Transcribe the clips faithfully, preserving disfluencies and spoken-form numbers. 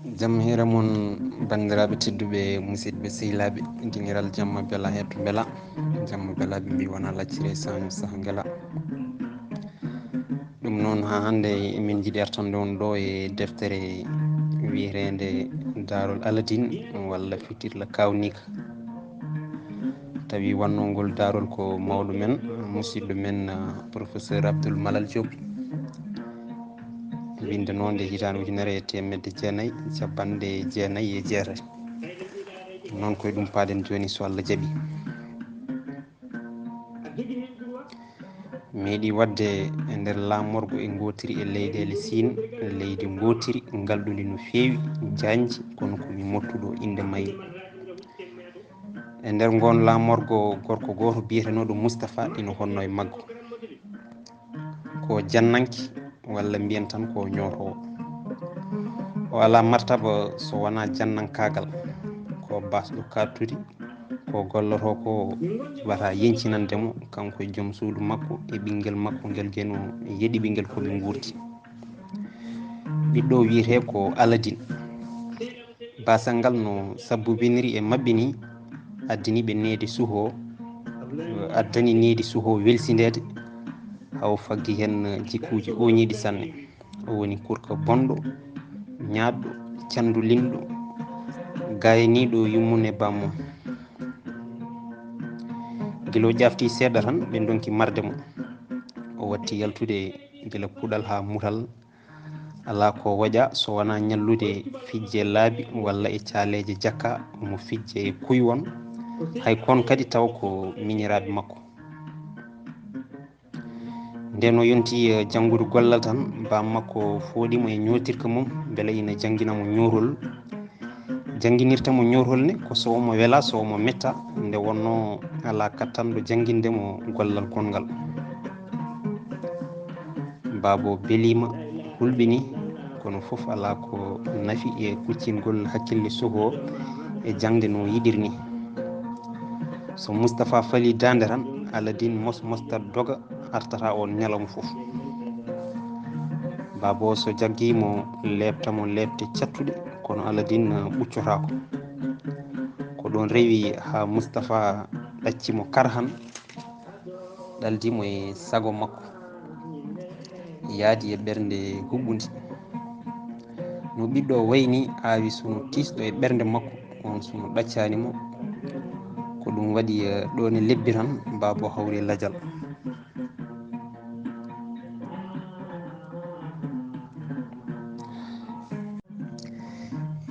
Jam hiira mon, banndiraaɓe tedduɓe, musidɓe sehilaaɓe, dingiral jamma bela heeto bela. Jamma bela ɓe mbi wona laccire saño saha ngela. Ɗum noon, haa hannde emin njiɗi artande on ɗo e deftere wiyeteende Daarol Aladin walla Fitirla Kawniika. Tawi wannoo ngol daarol ko mawɗo men, musidɗo men, ah, professeur Abdoul Malal Diop. Winndanoo nde hitaande ujunere e teemedde jeenayi, capanɗe jeenayi e jeetati. Noon koye ɗum paaɗen jooni so Allah jaɓi. Meeɗi waɗde e nder laamorgo e ngootiri e leyɗeele Siin, leydi ngootiri ngalɗundi no feewi, jaanji, kono ko mi mottuɗo innde mayri. E nder ngoon laamorgo gorko gooto biyetenooɗo Mustapha ina honno e maggo. Ko jannanke walla mbiyen tan ko ñootoowo. O alaa martaba so wonaa jannankaagal. Ko baasɗo kaaɗtudi, ko gollotoo ko wata yencinande mo, kanko e joom suudu makko e ɓinngel makko ngel geno yeɗi ɓinngel ko ɓe nguurdi. Ɓiɗɗo wiyetee ko Aladin. Baasal ngal no sabbubiniri e maɓɓe ni, addani ɓe needi suho, addani needi suho welsindeede, haa o faggi heen jikkuuji ooñiiɗi sanne. O woni kurka bonɗo, ñaaɗɗo, canndulinɗo, gaayaniiɗo yummum e bammum. Gila o ƴaafti seeɗa tan, ɓe ndonki marde mo. O watti yaltude gila puɗal haa mutal. Alaa ko waɗa so wonaa ñallude fijje laabi walla e caaleeje jakka, omo fijja e kuywon. Hay kon kadi tawa ko miñiraaɓe makko. Nden o yonti, eh, janngude gollal tan, baam makko fooɗi mo e ñootirka mum, mbele ina janngina mo ñootol. Jannginirta mo ñootol ne ko so omo wela, so omo metta, nde wonnoo alaa kattanɗo jannginde mo gollal gonngal. Baabo beliima, hulɓini, kono fof alaa ko nafi e kuccingol hakkille suho e jaŋde no yiɗiri ni. So Mustapha fali daande tan, Aladin mos mosta doga, artata on ñalawma fof. Baabo so jaggi mo, leepta mo leepte cattuɗe, kono Aladin ɓuccotaako. Ko ɗon rewi haa Mustapha ɗacci mo karhan, ɗaldi mo e sago makko, yaadi e ɓernde huɓɓundi. No ɓiɗɗo wayni aawi sunu tiisɗo e ɓernde makko, on sunu ɗaccaani mo. Ko ɗum waɗi, eh, ɗo ne lebbi tan, baabo hawri lajal.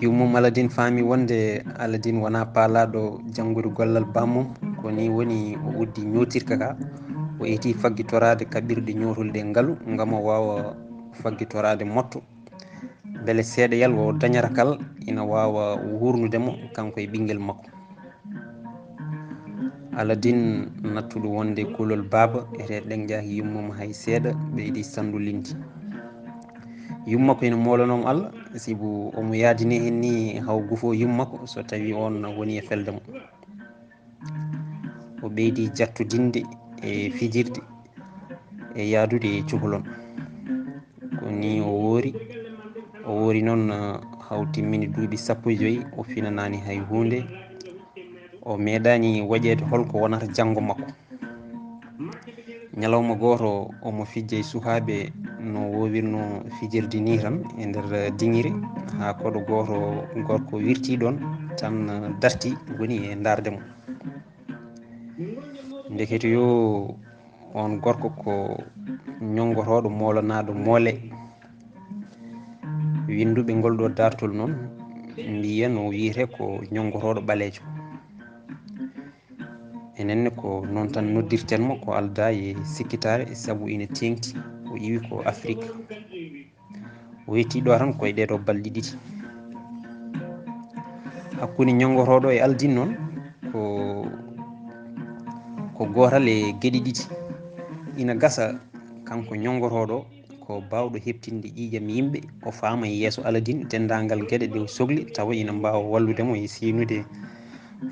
Yummum Aladin faami wonde Aladin wonaa paalaaɗo janngude gollal bammum, ko nii woni o uddi ñootirka ka, o eti faggitoraade kaɓirɗe ñootol ɗe ngalu, ngam o waawa faggitoraade motto, mbele seeɗayal o dañata kal ina waawa wuurnude mo, kanko e ɓinngel makko. Aladin nattuɗo wonde kulol baaba, ete ɗeŋƴaaki yummum hay seeɗa, ɓeydi sanndulinde. Yumma ko ina moolanomo Allah, sibu omo yaadini heen ni haw gufo yumma ko so tawi on woni e felde mo. O ɓeydi jattodinde e fijirde e yaadude e cukalon. Ko ni o woori. O woori noon, eh, haw timmini duuɓi sappo e joyi, o finanaani hay huunde. O meeɗaani waƴeede hol ko wonata janngo makko. Ñalawma gooto, omo fijja e sukaaɓe no woowirnoo fijirde nii tan e nder diŋire, haa koɗo gooto gorko wirtii ɗoon, tan dartii, woni e ndaarde mo. Ndekete yo on gorko ko ñonngotooɗo moolanaaɗo moole. Winnduɓe ngol ɗo daartol noon mbiyen o wiyetee ko ñonngotooɗo ɓaleejo. Enen ne ko noon tan noddirten mo, ko aldaa e sikkitaare, sabu ina teeŋti, o iwi ko Afrik. O yettii ɗo tan ko e ɗee ɗoo balɗe ɗiɗi. Hakkunde ñonngotooɗo e Aladin noon ko, ko gootal e geɗe ɗiɗi. Ina gasa kanko ñonngotooɗo ko baawɗo heɓtinde ƴiiƴam yimɓe, o faama e yeeso Aladin denndaangal geɗe ɗe o sokli, tawa ina mbaawa wallude mo e siynude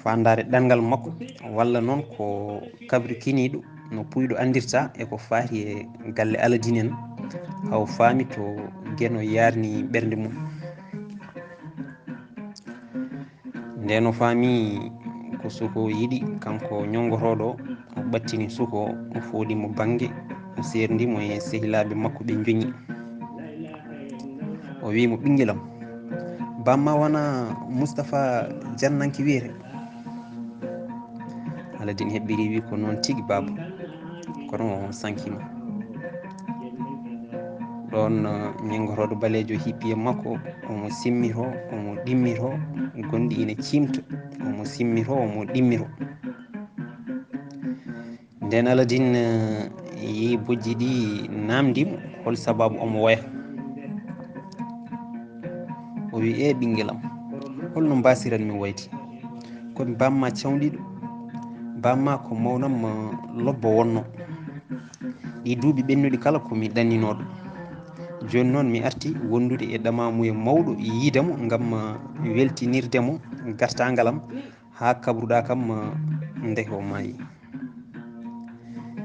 faandaare ɗanngal makko, walla noon ko kabrikiniiɗo no puyɗo anndirta e ko faati e galle Aladin en, haw faami to Geno yaarni ɓernde mum. Nden o faami ko suko yiɗi, kanko ñonngorooɗo, o ɓattini suko, o fooɗi mo bannge, o seerndi mo e sehilaaɓe makko ɓe njoñi. O wi'i mo, "Ɓinngel am, bamma wona Mustapha Jannanke wiyete?" Aladin heɓɓiri, wi, "Ko noon tigi, baaba, kono o sankiima." Ɗoon, eh, ñenngotooɗo ɓaleejo hippi e makko, omo simmito, omo ɗimmito, gonɗi ina ciimta, omo simmito, omo ɗimmito. Nden Aladin, eh, yii bojji ɗi naamndi mo, hol sababu omo woya. O wi, "E ɓinngel am, holno mbaasiran mi woyde? Ko mi bamma cawnɗiiɗo. Bamma ko mawnam, eh, lobbo wonno. Ɗi duuɓi ɓennuɗi kala ko mi ɗanninooɗo. Jooni noon mi arti wondude e ɗamamuye mawɗo yiide mo ngam, eh, weltinirde mo gartaangal am haa kabruɗaa kam, eh, nde o maayi.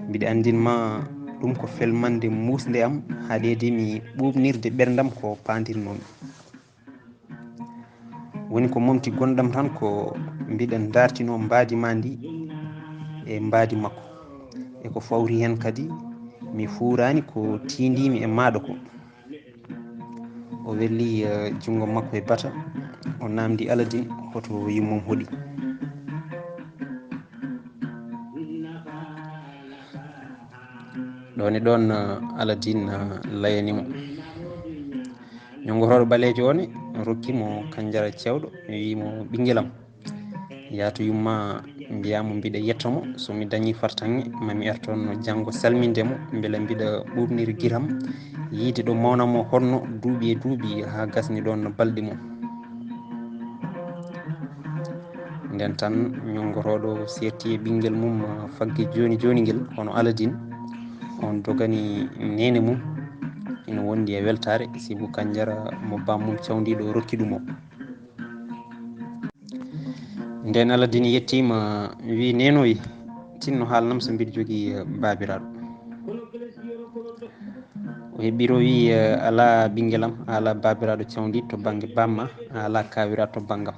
Mbiɗa anndin ma ɗum ko felmande muusnde am, haɗeede mi ɓuuɓnirde ɓerndam ko paandirnoomi." Woni ko momti gonɗam tan ko mbiɗa dartinoo mbaadi ma ndi e mbaadi makko. E ko fawri heen kadi, mi fuuraani ko tiindiimi e maaɗa ko. O welli, eh, junngo makko e bata, o naamndi Aladin hoto yummum hoɗi. Ɗoon e ɗoon, eh, Aladin, eh, layani mo. Ñonngotooɗo ɓaleejo o ne rokki mo kanjara cewɗo, wi'i mo, "Ɓinngel am, yaa to yumma, mbiyaa mo mbiɗa yetta mo. So mi dañii fartaŋŋe, ma mi ar toon janngo salminde mo, mbela mbiɗa ɓuuɓniri giram, yiide ɗo mawnam o honno duuɓi e duuɓi haa gasni ɗoon balɗe mum." Nden tan, ñonngotooɗo seerti e ɓinngel mum, ah, fagge jooni jooni ngel, hono Aladin. On dogani neene mum, ina wondi e weltaare, sibu kanjara mo bammum cawndiiɗo rokki ɗum o. Nden Aladin yettiima, wi, "Neenooy, tinno haalnam so mbiɗa jogii, eh, baabiraaɗo." O heɓɓiri, o wi, eh, "Alaa, ɓinngel am, a alaa baabiraaɗo cawndiiɗo to bannge bamma, a alaa kaawiraaɗo to banngam."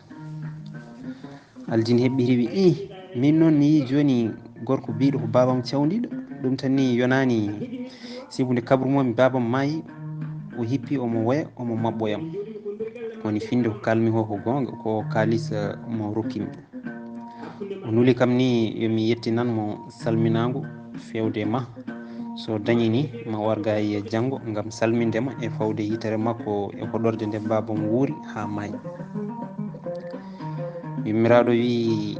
Aladin heɓɓiri, wi, "Ih, min noon mi yii jooni gorko biiɗo ko baabam cawndiiɗo, ɗum tan ni yonaani, sibu nde kabrumomi baabam maayi, o hippi omo woya, omo maɓɓoyam. Woni finde ko kalmi ko, ko goonga, ko kaalis, eh, mo rokkimi." O nuli kam ni yo mi yettinan mo salminaango feewde ma. So dañi ni, ma warga e janngo ngam salminde ma e fawde yitere makko e hoɗorde nde baabam wuuri haa maayi. Yummiraaɗo wi,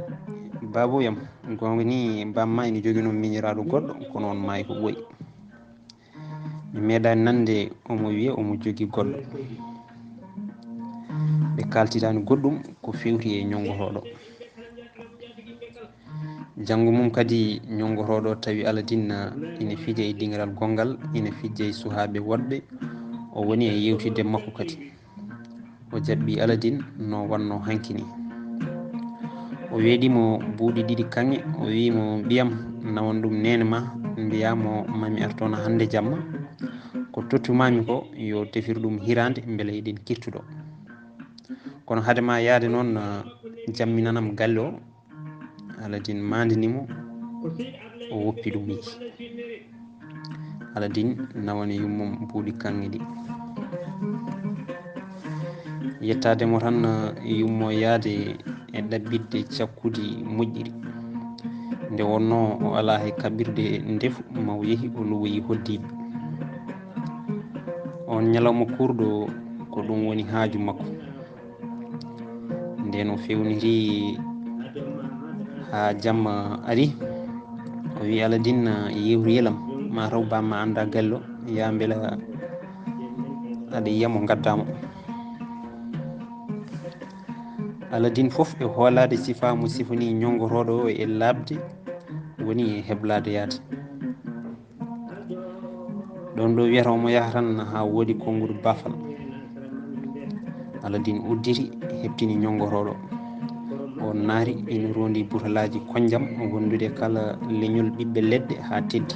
"Baabuyam, goonga ni, bamma ina joginoo miñiraaɗo goɗɗo, kono on maayi ko ɓooyi. Mi meeɗaani nande omo wiya omo jogii goɗɗo. Ɓe kaaltitaani goɗɗum ko fewti e ñonngotooɗo." Janngo mum kadi, ñonngotooɗo tawi Aladin ina fija e dingiral gonngal, ina fija e suhaaɓe woɗɓe, o woni e yewtidde makko kadi. O jaɓɓi Aladin no wannoo hanki ni. O weeɗi mo buuɗi ɗiɗi kaŋŋe, o wi'i mo, "Ɓiyam, nawan ɗum neene ma, mbiyaa mo ma mi ar toon hannde jamma. Ko tottumaami ko, yo tefir ɗum hiraande, mbele eɗen kirtuɗo. Kono hade ma yahde noon, jamminanam galle o." Aladin maandini mo, o woppi ɗum yiɗi. Aladin nawani yummum buuɗi kaŋŋe ɗi. Yettaade mo tan, yummo yahde e ɗaɓɓitde cakkudi moƴƴiri. Nde wonnoo o alaa hay kaɓirde ndefu, ma o yehi o lowoyi hoddiiɓe. On ñalawma kuurɗo, ko ɗum woni haaju makko. Nden o fewniti haa jamma ari, o wi, "Aladin, yewtu yelam, ma taw bamma annda galle o, yaa mbela aɗa yiya mo, ngadda mo." Aladin fof e hoolaade sifaa mo sifanii ñonngotooɗo o e laaɓde, woni e heblaade yahde. Ɗoon ɗo wiyata omo yaha tan haa woodi konnguɗi baafal. Aladin udditi, heɓtini ñonngotooɗo. O naati, ina roondi butalaaji konnjam, wondude kala leñol ɓiɓɓe leɗɗe haa teddi.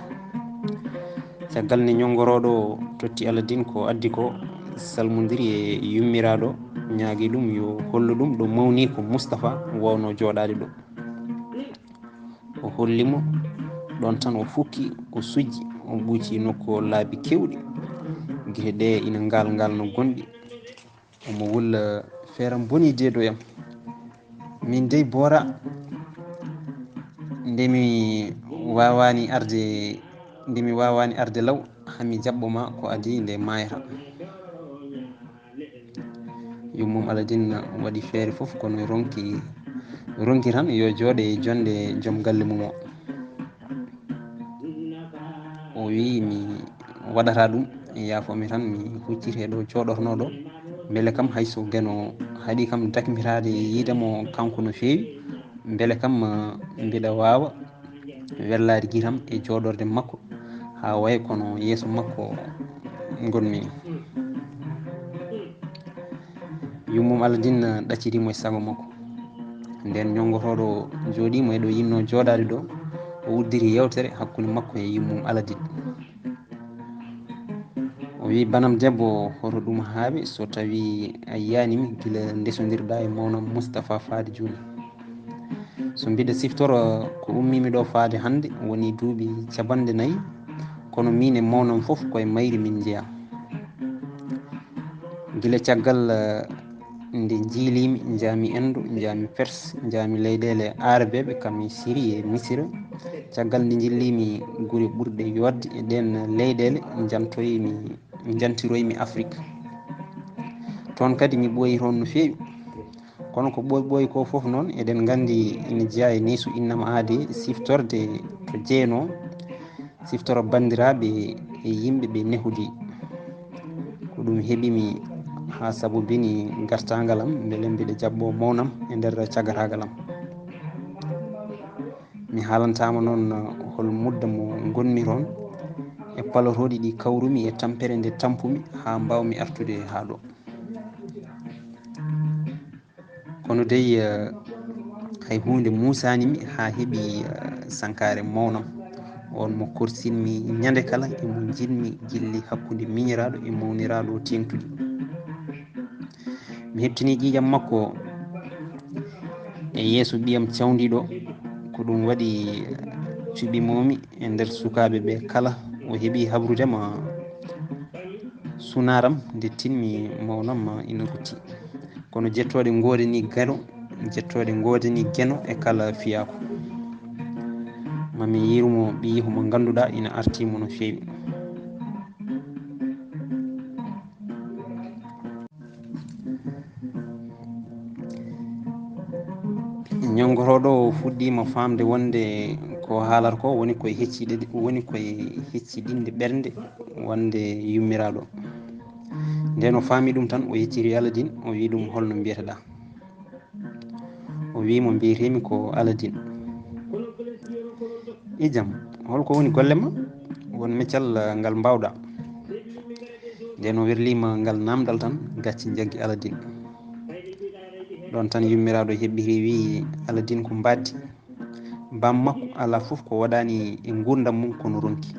Caggal nde ñonngotooɗo totti Aladin ko addi ko, salmondiri e yummiraaɗo, ñaagi ɗum yo hollu ɗum ɗo mawni ko Mustapha wawno jooɗaade ɗo. O holli mo ɗon tan, o fukki, o sujji, o ɓuuci nokku o laabi kewɗi. Gite ɗe ina ngal ngal no gonɗi. Omo wulla feeram boni deedo yam. Min dey boora nde mi waawani arde, nde mi waawani arde law, hami jaɓɓo ma ko adi nde maayata. Yummum Aladin waɗi feere fof, kono ronki, ronki tan yo jooɗe e jonde joom galle mum o. O wii mi waɗata ɗum, yaafo mi tan, mi huccite ɗo jooɗorno ɗo. Mbele kam hayso geno haɗi kam dakmitaade yiide mo kanko no feewi, mbele kam, eh, mbiɗa waawa wellaade gitam e jooɗorde makko haa way kono yeeso makko ngonmi ni. Yummum Aladin ɗacciti mo e sago makko. Nden ñonngotooɗo jooɗii mo e ɗo yinno jooɗaade ɗo, o udditi yewtere hakkunde makko e yummum Aladin. O wii, "Banam debbo, hoto ɗum haaɓe so tawii a yiyaani mi gila ndesondirɗaa e mawnam Mustapha faade jooni? So mbiɗa siftora ko ummii mi ɗo faade hannde woni duuɓi capanɗe nayi, kono miin e mawnam fof ko e mayri min njeyaa. Gila caggal, eh, nde njiilii mi, njaami Endo, njaami Perse, njaami leyɗeele Aarabeeɓe kam e Siri e Misira. Caggal nde njillii mi gure ɓurɗe yooɗde e ɗeen leyɗeele, njantoyi mi, njantiroyi mi Afrik. Toon kadi mi ɓooyi toon no feewi. Kono ko ɓooyi ɓooyi ko fof noon, eɗen nganndi ina jeyaa e neesu innama aade siftorde to jeenoo, siftoro banndiraaɓe e yimɓe ɓe nehudi. Ko ɗum heɓi mi haa sabu bini gartaangal am, mbele mbiɗa jaɓɓo mawnam e nder cagataagal am." Mi haalantaama noon hol mudda mo ngonmi toon e palotooɗi ɗi kawrumi e tampere nde tampumi haa mbaawmi artude haa ɗo. Kono dey, eh, hay huunde muusaani mi haa heɓi, eh, sankaare mawnam. On mo korsinmi ñande kala, e mo njiɗmi gilli hakkunde miñiraaɗo e mawniraaɗo teeŋtuɗi. Mi heɓtini ƴiiƴam makko e yeeso ɓiyam cawndiiɗo. Ko ɗum waɗi, eh, cuɓi mawmi e nder sukaaɓe ɓe kala. O heɓi habrude ma sunaaram nde tinmi mawnam ma ina rutti. Kono jettooɗe ngoodani geno, jettooɗe ngoodani geno e kala fiyaaku. Mami yirumo ɓiyiiko mo ngannduɗaa ina artii mo no feewi. Ñonngotooɗo o fuɗɗiima faamde wonde ko haalata ko woni koye hecciɗe-, woni koye hecciɗinde ɓernde wonde yummiraaɗo. Nden o faami ɗum tan, o yecciti Aladin, o wii ɗum, "Holno mbiyeteɗaa?" O wii mo, "Mbiyetee-mi ko Aladin." "Ijam, holko woni golle ma? Won meccal, eh, ngal mbaawɗaa?" Nden o werliima ngal naamndal tan, gacce njaggi Aladin. Ɗoon tan yummiraaɗo heɓɓiti, wii Aladin ko mbaadi. Baam makko alaa fof ko waɗaani e nguurndam mum kono ronki.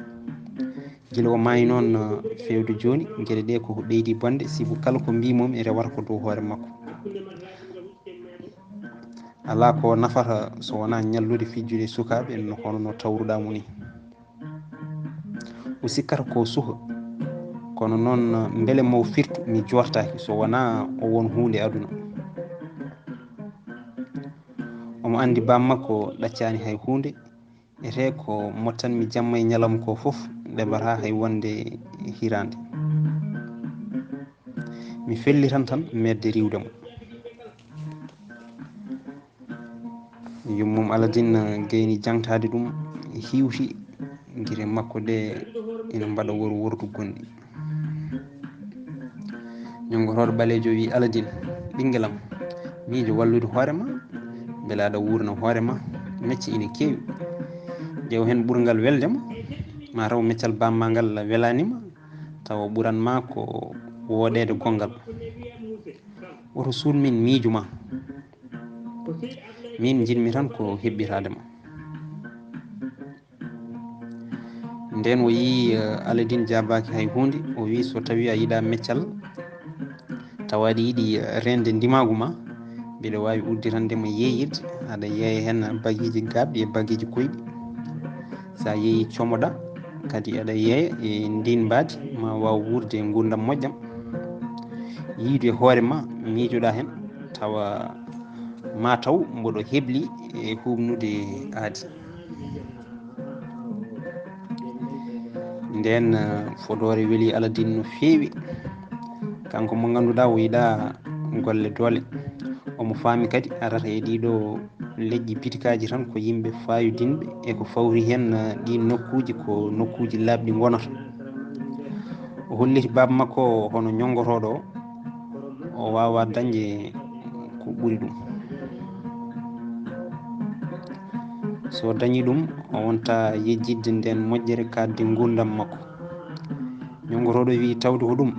Gila o maayi noon, eh, feewde jooni, geɗe ɗe ko ɓeydi bonde, sibu kala ko mbii mum e rewata ko dow hoore makko. Alaa ko nafata so wonaa ñallude fijjude sukaaɓe no hono no tawruɗaa mo ni. O sikkata ko suka, kono noon mbele mo firtu mi joortaaki so wonaa o won huunde aduna. Omo anndi baam makko ɗaccaani hay huunde, ete ko mottanmi jamma e ñalawma ko fof ɗeɓataa hay wonde hiraande. Mi fellitan tan meeɗde riiwde mo. Yummum Aladin gayni jaŋtaade ɗum, hiwti gite makko ɗe ina mbaɗa wor wordu gonɗi. Ñonngotooɗo ɓaleejo wi, "Aladin, ɓinngelam, miijo wallude hoore ma, mbele aɗa wuurna hoore ma, mecce ina keewi. Ƴeew heen ɓurngal welde ma, ma taw meccal baam ma ngal welaani ma, tawa ɓuran ma ko wooɗeede gonngal. Woto suut min miijo ma. Min njiɗmi tan ko heɓɓitaade ma." Nden o yii, eh, Aladin jaabaaki hay huunde, o wii, "So tawii a yiɗaa meccal, Tawa aɗa yiɗi reende ndimaagu ma, mbiɗa waawi uddirande ma yeeyirde. Aɗa yeeya heen bagiiji gaaɓɗi e bagiiji koyɗi. So a yeeyi, comoɗa, kadi aɗa yeeya e ndiin mbaadi, ma waaw wuurde e nguurndam moƴƴam. Yiydu e hoore ma, miijoɗa heen, tawa ma taw mboɗo hebli e huuɓnude aadi. Ndeen, eh, fodoore weli Aladiin no feewi. Kanko mo ngannduɗaa o yiɗaa golle doole. Omo faami kadi arata e ɗiɗo leƴƴi bitikaaji tan ko yimɓe faayodinɓe e ko fawri heen, eh, ɗiin nokkuuji ko nokkuuji laaɓɗi ngonata. O holliti baaba makko o hono ñonngotooɗo o, o waawaa dañde ko ɓuri ɗum. So o dañii ɗum, o wonta yejjitde ndeen moƴƴere kaaɗde nguurndam makko. Ñonngotooɗo wiyi tawde ko ɗum,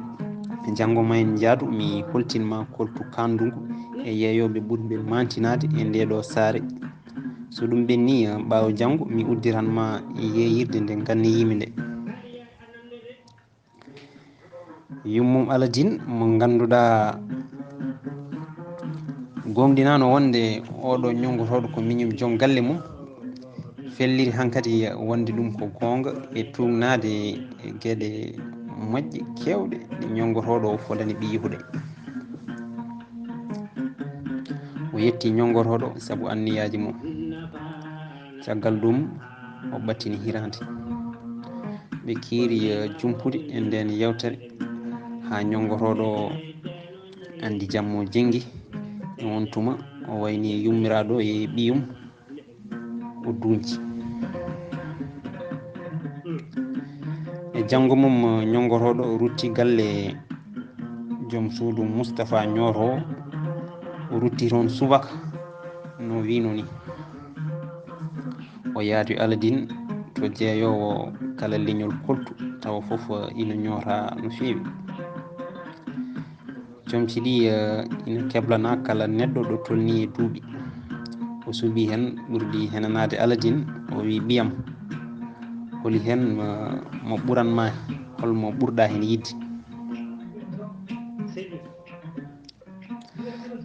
janngo ma en njaadu, mi holtin ma koltu kaandungu e yeeyooɓe ɓurɓe maantinaade e ndee ɗoo saare. So ɗum ɓennii, ɓaawo janngo, mi uddiran ma yeeyirde nde nganneyii-mi nde. Yummum Aladiin mo ngannduɗaa gooŋɗinaano wonde oɗo ñonngotooɗo ko miñum joom galle mum, felliri hankadi wonde ɗum ko goonga e tuugnaade e geɗe moƴƴe keewɗe ɗe ñonngotooɗo o fodani ɓiyiiko ɗe. O yetti ñonngotooɗo sabu anniyaaji mum. Caggal ɗum, o ɓattini hiraande. Ɓe kiiri, eh, jumpude e ndeen yewtere haa ñonngotooɗo o anndi jammo jenngi. E oon tuma, o wayni yummiraaɗo e ɓiyum, o duunci. E janngo mum, ñonngotooɗo rutti galle joom suudu Mustapha Ñooro, o rutti toon subaka no wiino ni. O yaadi Aladiin to jeeyoowo kala leñol koltu, tawa fof ina ñoota no feewi. Comci ɗi, eh, ina keblana kala neɗɗo ɗo tolni e duuɓi. O suuɓi heen ɓurɗi henanaade Aladiin, o wi, "Ɓiyam, holi heen, eh, mo ɓuran ma, hol mo ɓurɗa heen yiɗde?"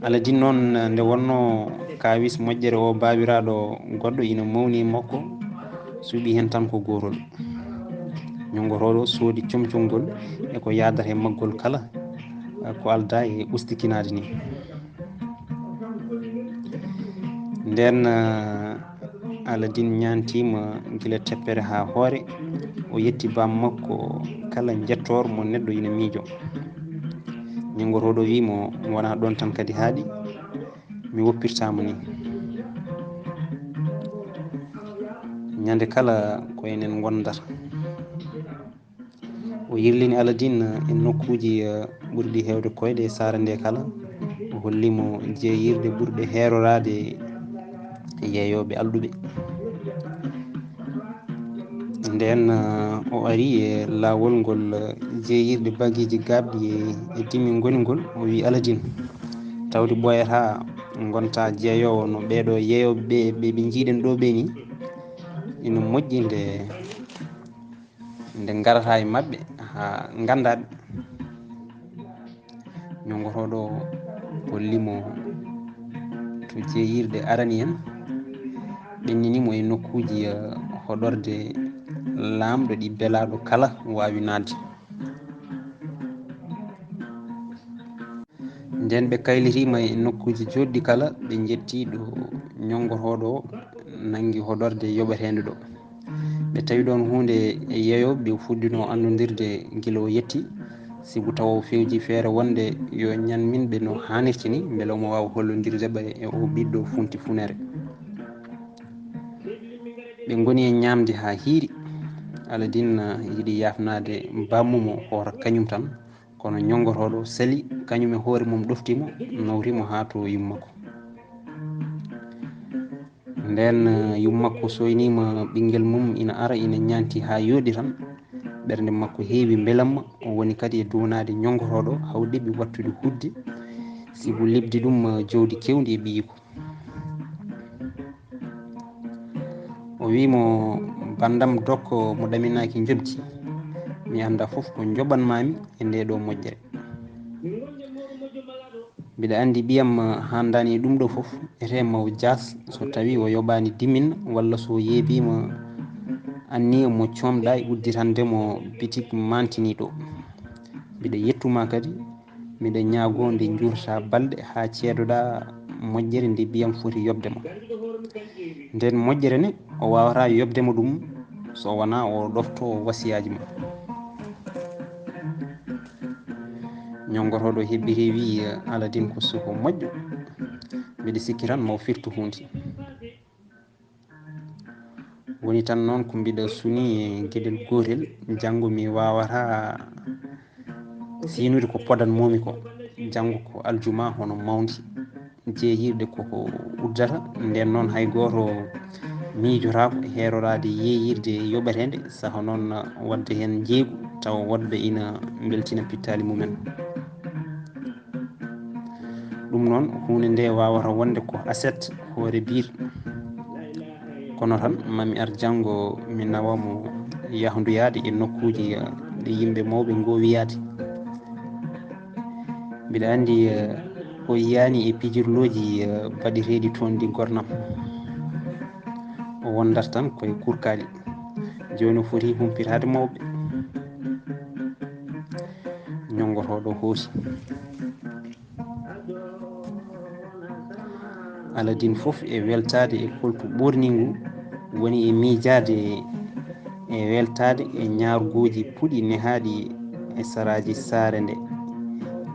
Aladiin noon, nde wonnoo kaawis moƴƴere o baabiraaɗo goɗɗo ina mawni e makko, suuɓi heen tan ko gootol. Ñonngotooɗo soodi comcol ngol e ko yaadata e maggol kala, ko aldaa e ustikinaade ni. Ndeen, eh, Aladiin ñaantiima gila teppere haa hoore, o yetti baam makko kala njettoor mo neɗɗo ina miijo. Ñonngotooɗo wi mo, "Wonaa ɗoon tan kadi haaɗi, mi woppirtaa ma ni. Ñande kala ko enen ngondata." O yirlini Aladiin e nokkuuji, eh, ɓurɗi heewde koyɗe e saare nde kala. O holli mo jeeyirɗe ɓurɗe heeroraade e yeeyooɓe alɗuɓe. Ndeen, eh, o ari e laawol ngol, eh, jeeyirɗe bagiiji gaaɓɗi e, e dimi ngoni ngol. O wi, "Aladiin, tawde ɓooyataa ngonta jeeyoowo no ɓeeɗo yeeyooɓe ɓe, ɓe, ɓe njiiɗen ɗo ɓe ni, ina moƴƴi nde, nde ngarata e maɓɓe haa ngannda ɓe." Ñonngotooɗo holli mo to jeeyirɗe arani en, ɓennini mo e nokkuuji, eh, hoɗorde laamɗo ɗi belaaɗo kala waawi naatde. Ndeen ɓe kaylitiima e nokkuuji joɗɗi kala, ɓe njetti ɗo ñonngotooɗo nanngi hoɗorde yoɓeteende ɗo. Ɓe tawi ɗoon huunde e yeeyooɓe, ɓe fuɗɗinoo anndondirde gila o yetti, sibu tawa o fewji feere wonde yo ñammin ɓe no haanirta ni, mbele omo waawa hollondirde ɓe e o ɓiɗɗo funti funere. Ɓe ngoni e ñaamde haa hiiri. Aladiin yiɗi yaafnaade bammum o hoota kañum tan, kono ñonngotooɗo sali, kañum e hoore mum ɗofti mo, nawti mo haa to yummakko. Ndeen, eh, yummakko soyniima ɓinngel mum ina ara, ina ñaanti haa yooɗi tan. Ɓernde makko heewi mbelamma, o woni kadi e duwanaade ñonngotooɗo, haa o ɗeɓi wattude hudde, sibu liɓdi ɗum, eh, jawdi keewndi e ɓiyiiko. O wi mo, "Banndam dokko mo ɗaminaaki njoɓdi, mi annda fof ko njoɓan-maa-mi e ndee ɗoo moƴƴere." Mbiɗa anndi ɓiyam hanndani e ɗum ɗo fof, ete maw jaas so tawi o yoɓaani dimin walla so yeebiima anniya mo comɗa e uddirande mo bitik mantiniiɗo. Mbiɗa yettuma kadi, mbiɗa ñaago nde njuurta balɗe haa ceedoɗa moƴƴere nde ɓiyam foti yoɓde ma. Nden moƴƴere ne, o waawata yoɓde ma ɗum so wonaa o ɗofto wasiyaaji ma. Ñonngotooɗo heɓɓiti wiyi, Aladin ko suko moƴƴo, mbiɗa sikki tan maw firtu huunde. Woni tan noon ko mbiɗa suni geɗel gootel, janngo mi waawata siinude ko podan momi ko. Janngo ko aljuma hono mawndi. Jeeyirɗe koko uddata, nden noon hay gooto miijotaako heeroraade yeeyirde yoɓeteende, saha noon waɗde heen njeeygu tawa woɗɓe ina mbeltina pittaali mumen. Ɗum noon, huunde nde waawata wonde ko aset hoore biir. Kono tan, mami ar janngo mi nawa mo yahnduyaade e nokkuuji, eh, ɗe yimɓe mawɓe ngoowiyaade. Mbiɗa anndi, eh, o yiyaani e pijirlooji, eh, baɗeteeɗi toon ɗi gornam. O wondat tan koye kurkaaɗi. Jooni o foti humpitaade mawɓe. Ñonngotooɗo hoosi. Aladin fof e weltaade e koltu ɓoorni ngu, woni e miijaade e weltaade e ñaarguuji puɗi nehaaɗi e saraaji saare nde,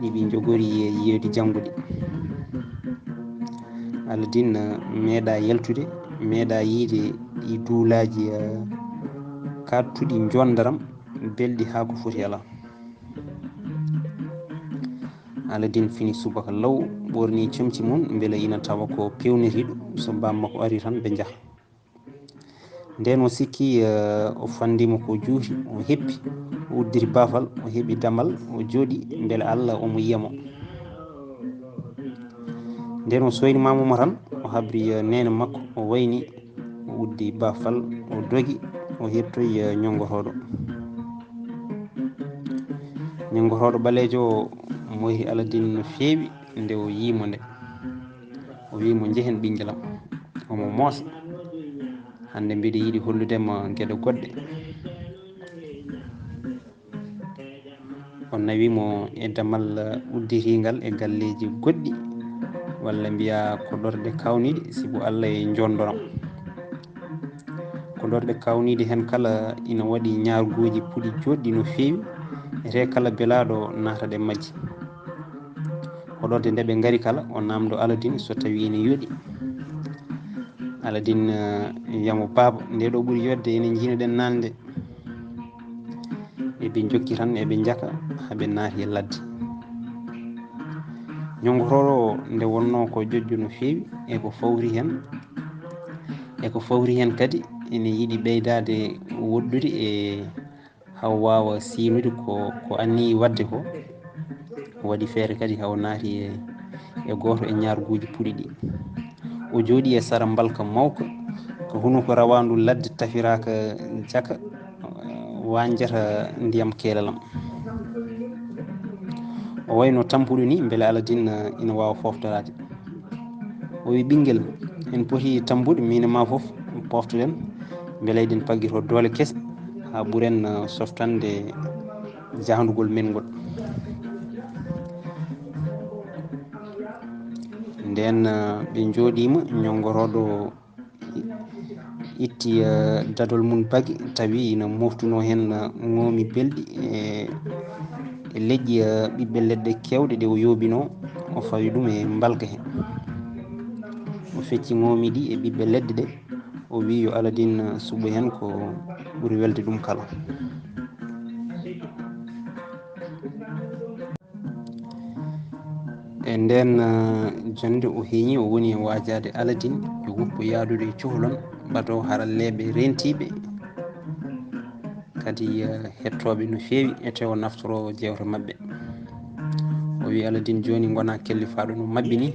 ɗi ɓe njogori e yeeyde janngude. Aladin meeɗa yaltude, meeɗa yiyde ɗi duulaaji, eh, kaɗtuɗi njondaram, belɗi haa ko foti alaa. Aladin fini subaka law, ɓoorni comci mum, mbele ina tawa ko peewnitiiɗo, so bammakko ari tan ɓe njaha. Nden o sikki, eh, o fanndimo ko juuti, o heppi, o udditi baafal, o heɓi damal, o jooɗi, mbele Alla omo yiya mo. Nden o soyni mamumo tan, o habri, eh, neene makko, o wayni, o uddi baafal, o dogi, o hettoyi, eh, ñonngotooɗo. Ñonngotooɗo ɓaleejo o moyti Aladin no feewi nde o yii mo nde. O wii mo, "Njehen ɓinngelam." Omo moosa. "Hannde mbiɗa yiɗi hollude ma geɗe goɗɗe." O nawi mo e damal udditiingal e galleeji goɗɗi, walla mbiya ko ɗorɗe kawniiɗe, sibu Alla e njondoram. Ko ɗorɗe kawniiɗe heen kala ina waɗi ñaarguuji puɗi jooɗɗi no feewi, ete kala belaaɗo naata ɗe majji. Ko ɗorɗe nde ɓe ngari kala, o namdo Aladin so tawi ina yooɗi. Aladin, eh, yamo, "Baaba, nde ɗo ɓuri yodde, ene njiinoɗen naande." Eɓe njokki tan, eɓe njaka, haa ɓe naati e ladde. Ñonngotooɗo o, nde wonnoo ko joƴƴo no feewi, e ko fawri heen, e ko fawri heen kadi, ene yiɗi ɓeydaade woɗɗude e haa o waawa siinude ko, ko anniyii waɗde ko. O waɗi feere kadi haa o naati e, e gooto e ñaarguuji puɗi ɗi. O jooɗii e sara mbalka mawka, ko hunuko rawaandu ladde tafiraaka jaka, wañjata ndiyam keelalam. O wayno tampuɗo ni, mbele Aladin, eh, ina waawa fooftoraade. O wi, "Ɓinngel, en poti tampude, miin e ma fof, poftoɗen, mbele eɗen paggito doole kese, haa ɓuren, eh, softande jahndugol men ngol." Nden, eh, ɓe njooɗiima, ñonngotooɗo itti, eh, dadol mum bagi, tawi ina moftunoo heen, eh, ŋoomi belɗi, eh, e leƴƴi, eh, ɓiɓɓe leɗɗe keewɗe ɗe o yooɓinoo, o fawi ɗum e mbalka he. O fecci ŋoomi ɗi e ɓiɓɓe leɗɗe ɗe, o wi yo Aladin, eh, suɓo heen ko ɓuri welde ɗum kala. E nden, eh, jonnde o heñi, o woni e waajaade Aladin e woppu yaadude e cohlon, ɓato haralleeɓe rentiiɓe, kadi, eh, hettooɓe no feewi, ete o naftoro jeewte maɓɓe. O wi, "Aladin, jooni ngona kellifaaɗo no maɓɓi ni,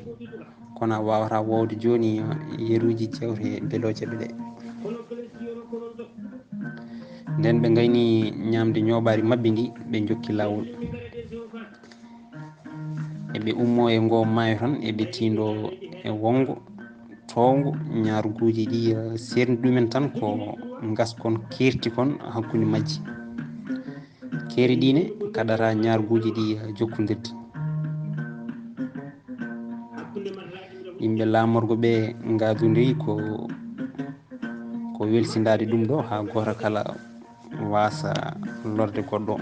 kono a waawata woowde jooni, eh, yeruuji jeewte belooje ɓe ɗe." Nden ɓe ngayni ñaamde ñooɓaari maɓɓe ndi, ɓe njokki laawol. Eɓe ummo e ngoo maayo tan, eɓe tiindoo e wonngo towngo, ñaarguuji ɗi, eh, seerndi ɗumen tan ko ngaskon keerti kon hakkunde majji. Keeri ɗi ne kaɗata ñaarguuji ɗi, eh, jokkondirde. Yimɓe laamorgo ɓe ngaadondiri ko, ko welsindaade ɗum ɗo haa gooto kala waasa lorde goɗɗo.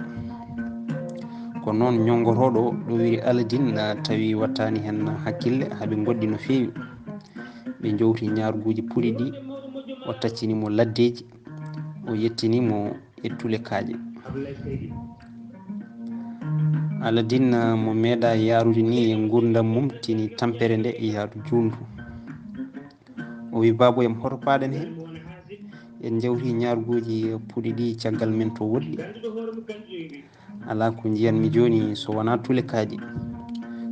Ko noon ñonngotooɗo ɗo wiri Aladin, ah, tawi wattaani heen hakkille, haa ɓe ngoɗɗi no feewi. Ɓe njowti ñaarguuji puɗi ɗi, o taccini mo laddeeji, o yettini mo e tule kaaƴe. Aladin, ah, mo meeɗa yaarude ni e nguurndam mum, tini tampere nde yaadu juulndu. O wi, "Baabo yam, hoto paaɗen he? En njawti ñaarguuji puɗi ɗi caggal men to woɗɗi. Alaa ko njiyanmi jooni so wonaa tule kaaƴe.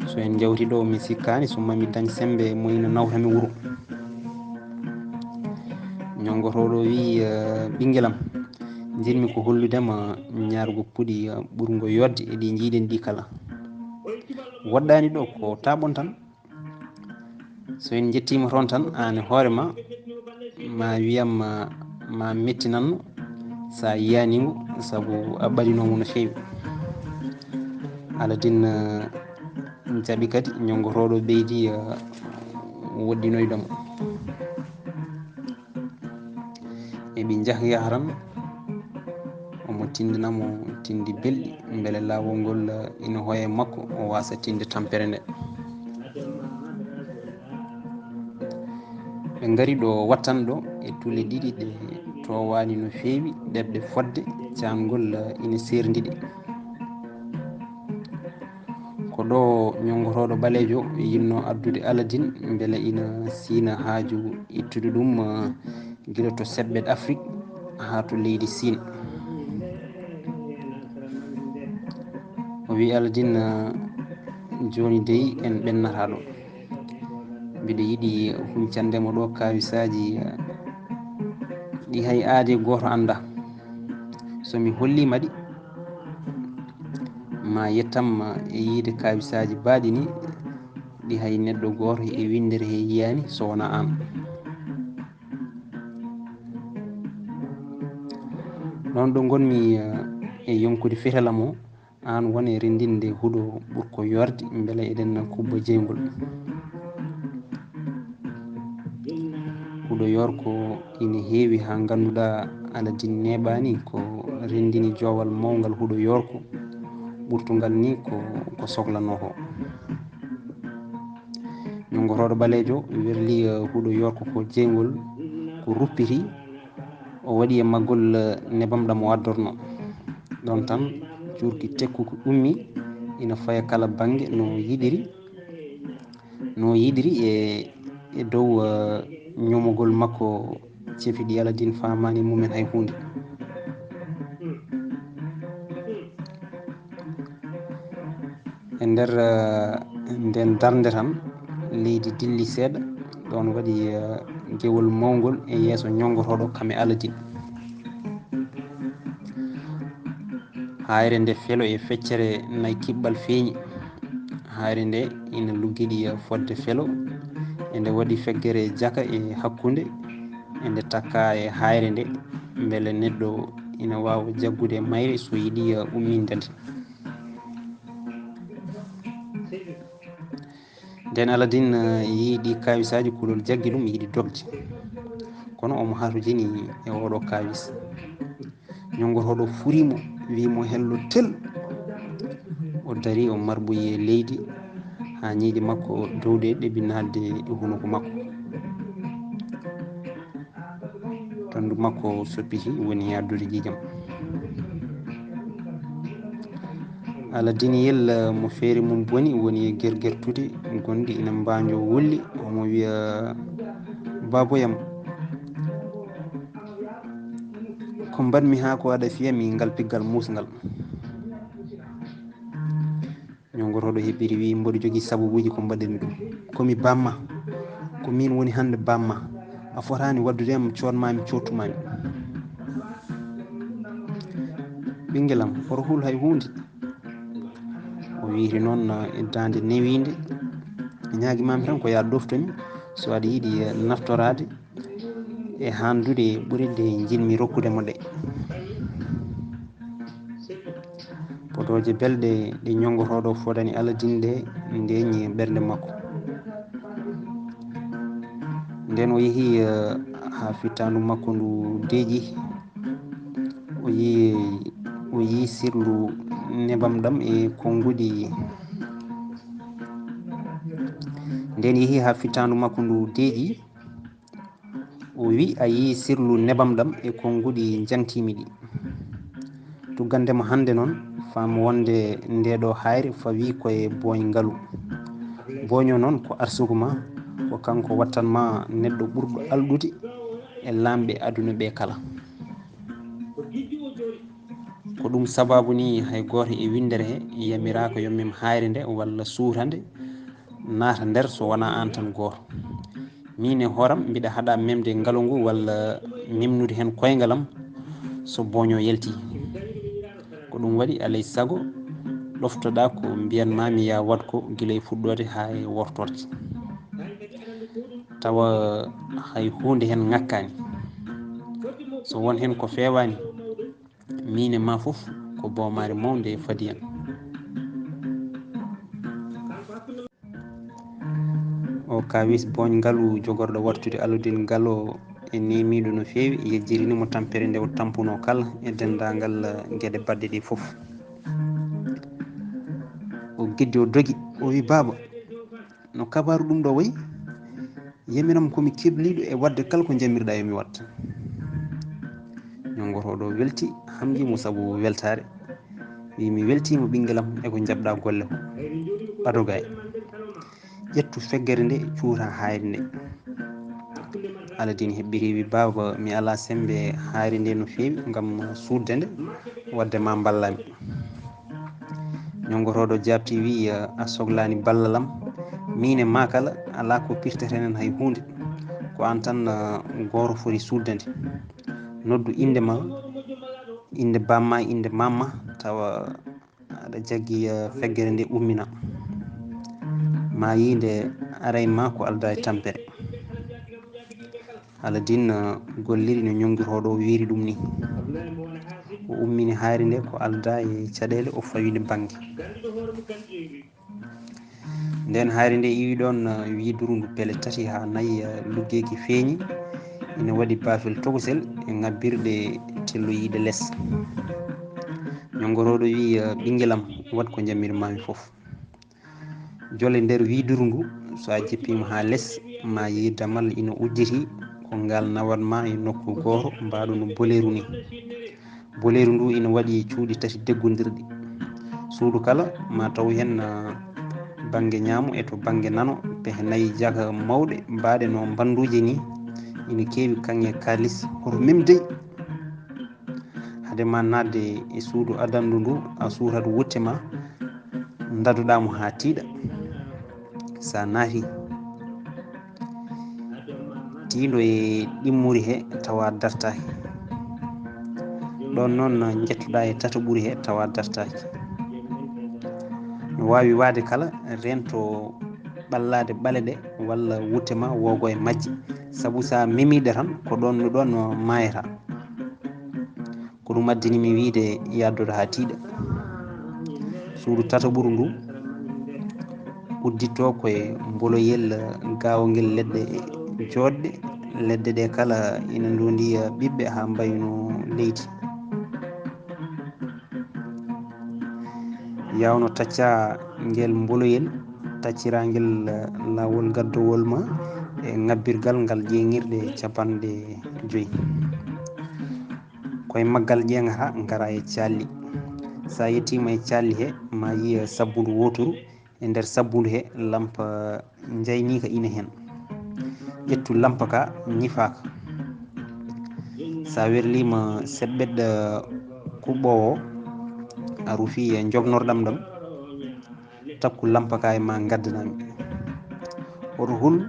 So en njawti ɗo, mi sikkaani so mami dañ semmbe mo ina nawta mi wuro." Ñonngotooɗo wi, "Eh, ɓinngelam, njiɗmi ko hollude ma ñaargo puɗi, eh, ɓurngo yooɗde e ɗi njiiɗen ɗi kala. Woɗɗaani ɗo, ko taaɓon tan. So en njettiima toon tan, aan e hoore ma, ma wiyam ma, ma mettinanno so a yiyaani ngu, sabu a ɓadinoomo no feewi." Aladin, eh, jaɓi kadi, ñonngotooɗo ɓeydi, eh, woɗɗinoyde mo. Eɓe njah yahran, omo tindina mo tindi belɗi, mbele laawol ngol ina hoya e makko, o waasa tinde tampere nde. Ɓe ngari ɗo wattan ɗo e tule ɗiɗi ɗe toowaani no feewi, ɗeɓɗe fodde, caangol ina seerndi ɗe. Ko ɗo ñonngotooɗo ɓaleejo yinnoo addude Aladin, mbele ina siina haaju ittude ɗum, eh, gila to seɓɓe Afrik haa to leydi Siin. O wi, "Aladin, eh, jooni dey en ɓennataa ɗo. Mbiɗa yiɗi huncande mo ɗo kaawisaaji, eh, ɗi hay aade gooto anndaa. So mi holliima ɗi, ma yettam e yiyde kaawisaaji baaɗi ni, ɗi hay neɗɗo gooto e winndere he yiyaani so wonaa aan. Ɗoon ɗo ngonmi, eh, e yonkude fetalam o, aan won e renndinde huɗo ɓurko yoorde, mbele eɗen kubba jeyngol." Huɗo yoorko ina heewi haa ngannduɗaa Aladin neeɓaani ko renndini joowal mawngal huɗo yoorko ɓurtungal ni ko, ko soklanoo ko. Ñonngotooɗo ɓaleejo werli, eh, huɗo yoorko ko jeyngol ko ruppiti, o waɗi e maggol, eh, nebam ɗam o addornoo. Ɗoon tan cuurki tekkuki ummi ina faya kala bannge no yiɗiri. No yiɗiri e, e dow, eh, ñomogol makko cefiɗi Aladin faamaani mumen hay huunde. E nder, eh, nden darnde tan, leydi dilli seeɗa, ɗoon waɗi, eh, gewol mawngol e yeeso ñonngotooɗo kam e Aladin. Haayre nde felo e feccere nayi kiɓɓal feeñi. Haayre nde ina luggiɗi fodde felo, e nde waɗi feggere jaka e hakkunde, e nde takka e haayre nde, mbele neɗɗo ina waawa jaggude mayre so yiɗi umminde nde. Nden Aladin, eh, yii ɗi kaawisaaji, kulol jaggi ɗum, yiɗi dogde. Kono omo hatojini e oɗo kaawis. Ñonngotooɗo furi mo, wii mo, "Hello tel." O darii, o marɓoyi e leydi, haa ñiiƴe makko dowɗe ɗeɓi naatde e hunuko makko. Ɓanndu makko soppiti, woni e addude ƴiiƴam. Aladin Yel, mo feere mum boni, woni e gergertude gonɗi ina mbaanjoo wulli, omo wiya, "Baaboyam, ko mbaɗmi haa ko aɗa fiya mi ngal piggal muusngal?" Ñonngotooɗo heɓɓiri, wii, "Mboɗo jogii sababuuji ko mbaɗirmi ɗum. Ko mi bamma. Ko miin woni hannde bamma. A fotaani waɗdude am coodmaami coottumaami." "Ɓinngelam, hoto hul hay huunde." O Wiyri noon, eh, daande newiinde. Ñaagi maami tan ko yaa ɗoftomi so aɗa yiɗi, eh, naftoraade e haandude ɓuri nde njiɗmi rokkude mo ɗe. Podooje belɗe ɗe ñonngotooɗo fodani Aladin ɗe ndeeñi ɓernde makko. Nden o yehi, eh, haa fittaandu makko ndu deeƴi. O yi, o yi sirlu nebam ɗam e konnguɗi. Nden yehi haa fittaandu makko ndu deeƴi. O wi, "A yi sirlu nebam ɗam e konnguɗi njantiimi ɗi." Tuggande mo hannde noon, faam wonde nde ɗo hayre fawi koye booñ ngalu. Booño noon ko arsugu ma, ko kanko wattan ma neɗɗo ɓurɗo alɗude e laamɓe aduna ɓe kala. Ko ɗum sababu ni hay gooto e winndere he yamiraaka yo mem hayre nde walla suuta nde naata nder so wonaa aan tan gooto. Miin e hooram mbiɗa haɗa memde ngalu ngu walla memnude heen koyngal am so booño yalti. Ko ɗum waɗi alay sago ɗoftoɗaa ko mbiyan maami yaa waɗ ko gila e fuɗɗoode haa e wortorde. Tawa hay huunde heen ŋakkaani. So won heen ko feewaani, miin e ma fof ko boomaare mawnde fadi en. O kawis booñ ngalu jogorɗo wattude Aludin Galo e neemiiɗo no feewi, yejjitini mo tampere nde o tampuno kala e denndaangal geɗe baɗɗe ɗe fof. O geddi, o dogi, o wi, "Baaba, no kabaaru ɗum ɗo wayi? Yaminam ko mi kebliiɗo e waɗde kala ko njamirɗa yo mi waɗ." Ñonngotooɗo welti, hamji mo sabu weltaare. Wi, "Mi weltiima ɓinngel am e ko njaɓɗa golle ko. Ɓado gaay. Ƴettu feggere nde, cuuta hayre nde." Aladin heɓɓiti wi, "Baaba, mi alaa semmbe hayre nde no feewi ngam suuɗde nde, waɗde ma mballami." Ñonngotooɗo jaabti wi, "A soklaani ballal am. Miin e ma kala, alaa ko pirteten en hay huunde. Ko aan tan, eh, gooto foti suuɗde nde. Noddu innde ma, innde bamma, innde mamma, tawa aɗa jaggi, eh, feggere nde ummina. Ma yii nde aray ma ko aldaa e tampere." Aladin, eh, golliri no ñonngotooɗo wiyri ɗum ni. O ummini hayre nde ko aldaa e caɗeele, o fawi nde bannge. Nden hayre nde iwi ɗon, eh, wiiduru ndu pele tati haa nayi, eh, luggeeki feeñi. Ina waɗi baafel tokosel e ŋabbirɗe telloyiiɗe les. Ñonngorooɗo wi, eh, "Ɓinngel am, waɗ ko njammirmaami fof." Jole nder wiiduru ndu, so a jippiima haa les, ma yii damal ina ujjiti, ko ngal nawat ma e nokku gooto, mbaɗo no boleeru ni. Boleeru ndu ina waɗi cuuɗi tati deggondirɗi. Suudu kala ma taw heen, ah, bannge ñaamo e to bannge nano, pehe nayi jaka mawɗe, mbaɗe no mbannduuje ni, ina keewi kaŋŋe kaalis, hoto mem dey. Hade ma naatde e suudu adandu ndu, a suurat wutte ma, ndadoɗaa mo haa tiiɗa. So a naati, tiindo e ɗimmuri he tawa dartaaki. Ɗon noon njettoɗaa e tataɓuri he tawa dartaaki. No waawi waade kala, rento ɓallaade ɓale ɗe walla wutte ma wogo e majje. Sabu so a memiiɗe tan, ko ɗon no ɗon maayata. Ko ɗum addini mi wiide yaddoto haa tiiɗa. Suudu tataɓuru ndu udditto ko e mboloyel gaawangel leɗɗe jooɗɗe. Leɗɗe ɗe kala ina ndondiya ɓiɓɓe haa mbayno leydi. Yawno tacca ngel mboloyel, taccira ngel laawol gaddowol ma e ŋabbirgal ngal ƴeeŋirɗe capanɗe joyi. Koye maggal ƴeeŋata ngara e calli. So a yettiima e calli he, ma yiya sabbundu wooturu, e nder sabbundu he lampa njayniika ina heen. Ƴettu lampa ka ñifaaka. So a werliima seɓɓet, eh, kuɓɓoowo, a rufi e njognorɗam ɗam, takku lampa ka e ma ngaddanami. Woto hul,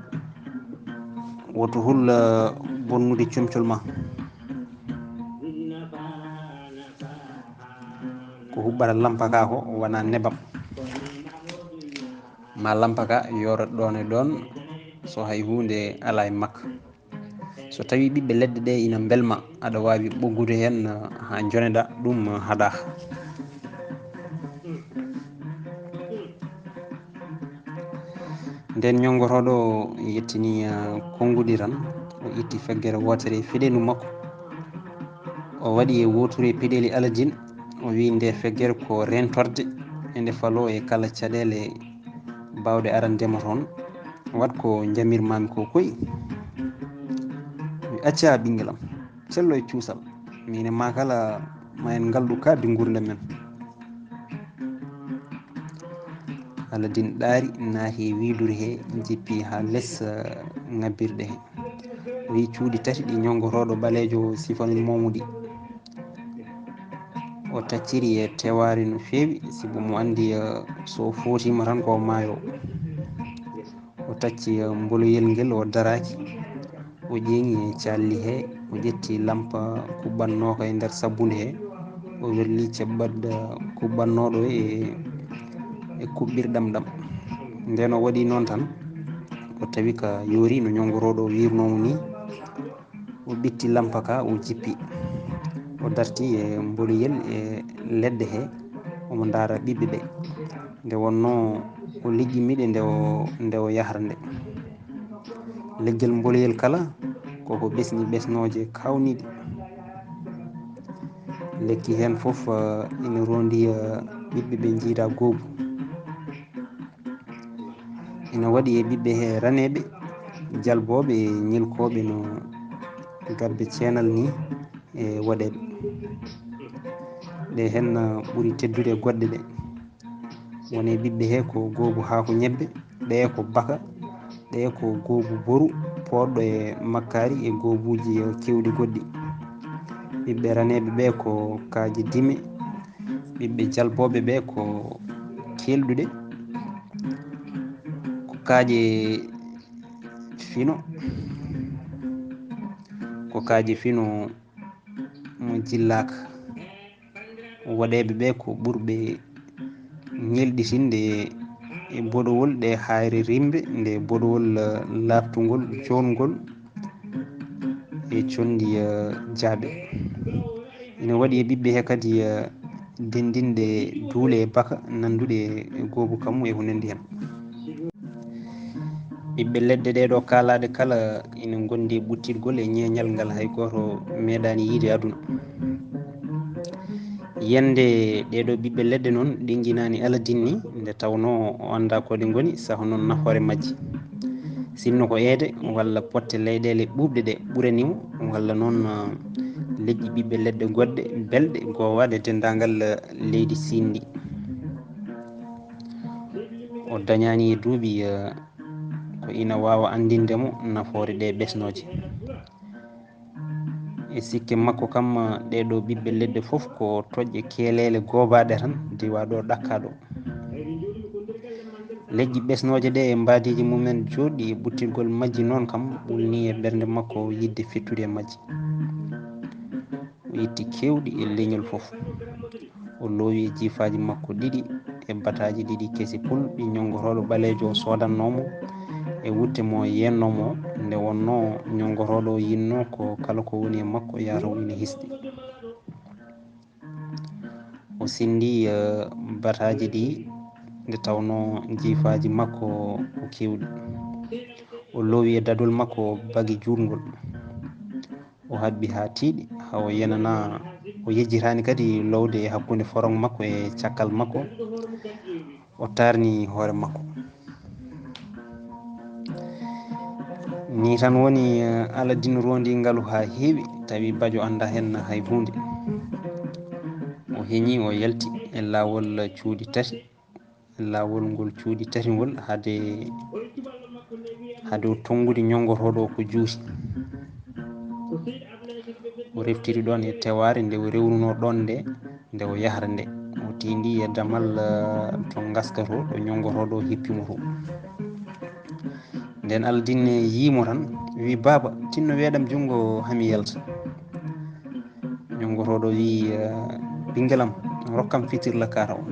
woto hul, eh, bonnude comcol ma. Ko huɓɓata lampa ka ko wona nebam. Ma lampa ka yoorot ɗoon e ɗoon, so hay huunde alaa e makka. So tawii ɓiɓɓe leɗɗe ɗee ina mbelma, aɗa waawi ɓoggude heen, eh, haa njoneɗaa ɗum, eh, haɗaa. Ndeen ñonngorooɗo o yettini, eh, konnguɗi tan, o itti feggere wootere e feɗeendu makko. O waɗi e wooturu e peɗeeli Aladin, o wiyi nde feggere ko reentorde, e nde faloo e kala caɗeele baawɗe arandema toon. Waɗ ko njamirmaami ko koy. Mi acca ɓinngel am, cello e cuusal. Min e maa kala ma en ngalɗu kaaɗdi nguurndam men. Aladin ɗaari, naati e wiiduru he, jippi haa les, eh, ŋabbirɗe he. O yii cuuɗi tati ɗi ñonngorooɗo ɓaleejo sifanoomo ɗi. O tacciri e tewaare no feewi, sibu mo anndi, eh, so footiima tan ko maayo. O tacci, eh, mboloyel ngel, o daraaki. O ƴeeŋi e calli he, o ƴetti lampa kuɓɓannooka e nder sabbunde he. O werli ceɓɓat, eh, kuɓɓannooɗo e, e kuɓɓirɗam ɗam. Ndeen o waɗi noon tan, o tawi ka yoori no ñonngorooɗo wiirnoomo ni. O ɓitti lampa ka, o jippi. O darti e mboloyel e leɗɗe he, omo ndaara ɓiɓɓe ɓe. Nde wonnoo o liƴƴi miɗe nde o, nde o yahra nde. Leggel mboloyel kala koko ɓesni ɓesnooje kaawniiɗe. Lekki heen fof, eh, ina roondi, eh, ɓiɓɓe ɓe njiida goobu. Ina waɗi e ɓiɓɓe he raneeɓe, jalbooɓe e ñilkooɓe no garɓe ceenal ni e waɗeeɓe. Ɗe heen ɓuri teddude e goɗɗe ɗe. Won e ɓiɓɓe he ko goobu haako ñebbe, ɗe ko baka, ɗe ko goobu boru, poɗɗo e makkaari e goobuuji keewɗi goɗɗi. Ɓiɓɓe raneeɓe ɓe ko kaaje dime, ɓiɓɓe jalbooɓe ɓe ko kelɗuɗe, ko kaaƴe fino, ko kaaƴe fino mo jillaaka. Waɗeeɓe ɓe ko ɓurɓe ñelɗitinde e boɗowol ɗe hayre rimbe, nde boɗowol, eh, laaɓtungol, joongol e conndi, eh, jaaɓe. Ina waɗi e ɓiɓɓe he kadi, eh, denndinɗe duule e baka, nannduɗe e goobu kammu e ko nanndi heen. Ɓiɓɓe leɗɗe ɗee ɗoo kaalaaɗe kala ina ngondi e ɓuttirgol e ñeeñal ngal hay gooto meeɗaani yiyde aduna. Yiyannde ɗee ɗoo ɓiɓɓe leɗɗe noon ɗiŋŋinaani Aladin ni, nde tawnoo o anndaa ko ɗe ngoni, saha noon nafoore majje. Sinno ko eede walla potte leyɗeele ɓuuɓɗe ɗe ɓurani mo, walla noon, ah, leƴƴi ɓiɓɓe leɗɗe goɗɗe belɗe goowaaɗe denndaangal, ah, leydi Siin ndi. O dañaani e duuɓi, ah, ko ina waawa anndinde mo nafoore ɗee ɓesnooje. E sikke makko kam, ɗee ɗoo ɓiɓɓe leɗɗe fof ko toƴƴe keeleele goobaaɗe tan, diwa ɗo ɗakkaa ɗo. Leƴƴi ɓesnooje ɗe e mbaadiiji mumen jooɗɗi e ɓuttirgol majji noon kam, ɓulnii e ɓernde makko yiɗde fettude e majji. O itti keewɗi e leñol fof. O loowi e jiifaaji makko ɗiɗi e bataaji ɗiɗi kesi pul ɗi ñonngorooɗo ɓaleejo o soodannoo mo e wutte mo o yeennoo mo, nde wonnoo ñonngorooɗo o yinnoo ko kala ko woni e makko yahata o ina hisɗi. O sinndi, eh, bataaji ɗi nde tawnoo jiifaaji makko ko keewɗi. O loowi e dadol makko bagi juutngol. O haɓɓi haa tiiɗi, haa o yenanaa, o yejjitaani kadi lowde e hakkunde forong makko e cakkal makko. O taarni hoore makko. Nii tan woni, eh, Aladin roondi ngalu haa heewi, tawi bajo anndaa heen hay huunde. O heñii, o yalti e laawol cuuɗi tati. Laawol ngol cuuɗi tati ngol, hade, hade o tonngude ñonngorooɗo o ko juuti. O reftiri ɗoon e tewaare nde o rewnunoo ɗoon nde, nde o yahra nde. O tiindii e damal, eh, to ngaska to, ɗo ñonngorooɗo o hippi mo to. Ndeen Aladin yii mo tan, wii, "Baaba, tinno weeɗam junngo haa mi yalta." Ñonngorooɗo wii, eh, "Ɓinngel am, rokkam fitirla kaara o."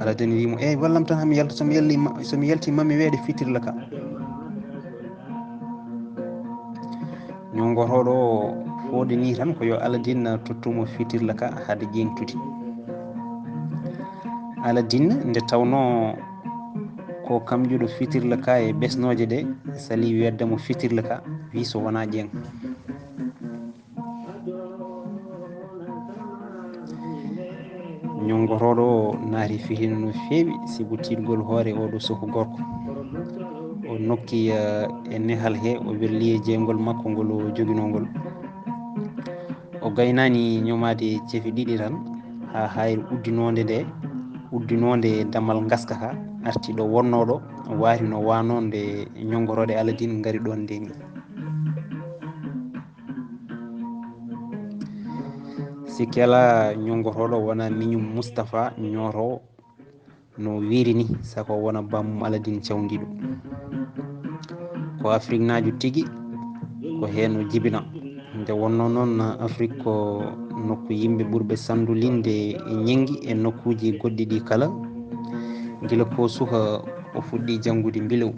Aladin wi mo, "Eyi, wallam tan, hami yalta, so mi yalti ma, so mi yalti ma mi weeɗe fitirla ka." Ñonngorooɗo o fooɗi ni tan ko yo Aladin tottumo fitirla ka hade ƴeeŋtude. Aladin nde tawnoo ko kamƴuɗo fitirla ka e ɓesnooje ɗe, sali weeɗde mo fitirla ka, wi so wonaa ƴeeŋ. Ñonngorooɗo o naati fihina no feewi, sibu tiiɗgol hoore oɗo suka gorko. O nokki, eh, e nehal he, o welli e jeygol makko ngol o joginoo ngol. O gaynaani ñomaade cefi ɗiɗi tan, haa haayre uddinoonde nde, uddinoonde damal ngaska ka, arti ɗo wonnoo ɗo, waati no waanoo nde ñonngorooɗe Aladin ngari ɗoon nde ni. Sikke alaa, ñonngorooɗo wonaa miñum Mustapha ñootoowo no wiiri ni, sako wona bammum Aladin cawndiiɗo. Ko Afriknaajo tigi, ko heen o jibina. Nde wonnoo noon, Afrik ko nokku yimɓe ɓurɓe sanndulinde e ñenngi e nokkuuji goɗɗi ɗi kala. Gila ko suka o fuɗɗi janngude mbilew.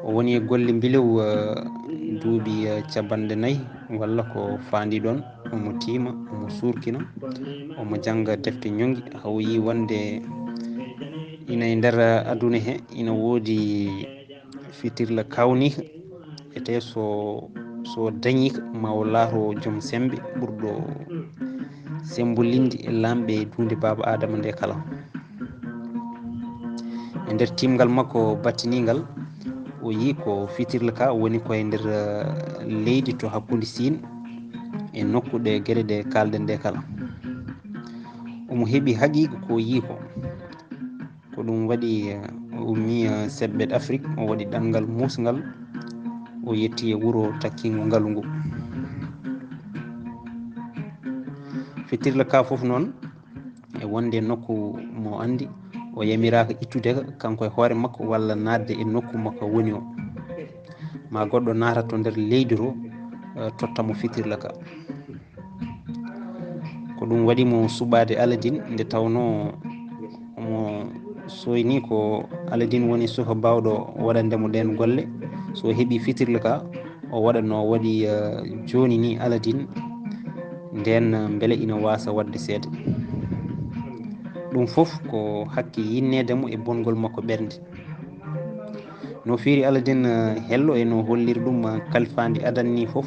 O woni e golle mbilew, eh, duuɓi, eh, capanɗe nayi walla ko faandi ɗoon. Omo tiima, omo suurkina, omo jannga defte ñonngi, haa o yii wonde ina e nder aduna he ina woodi fitirla kawniika, etee so, so dañiika ma o laato joom semmbe ɓurɗo sembolinde e laamɓe e duunde baaba Aadama nde kala. E nder tiimngal makko battiniingal, o yii ko fitirla ka woni ko e nder, eh, leydi to hakkunde Siin e nokku ɗe geɗe ɗe kaalɗen ɗe kala. Omo heɓi haqiiqa ko o yii ko. Ko ɗum waɗi, eh, o ummii, eh, seɓɓet Afrik, o waɗi ɗanngal muusngal, o yetti e wuro takkiingo ngalu ngu. Fitirla ka fof noon, e wonde nokku mo anndi, o yamiraaka ittude ka, kanko e hoore makko, walla naatde e nokku mo ka woni o. Ma goɗɗo naata to nder leydi to, eh, totta mo fitirla ka. Ko ɗum waɗi mo suɓaade Aladin, nde tawnoo omo sooyni ko Aladin woni suka baawɗo waɗande mo ɗeen golle. So o heɓii fitirla ka, o waɗa no o waɗi, eh, jooni ni Aladin, ndeen, eh, mbele ina waasa waɗde seede. Ɗum fof ko hakke yinneede mo e bongol makko ɓernde. No fiiri Aladin, eh, hello e no holliri ɗum, eh, kalfaandi adan ni fof,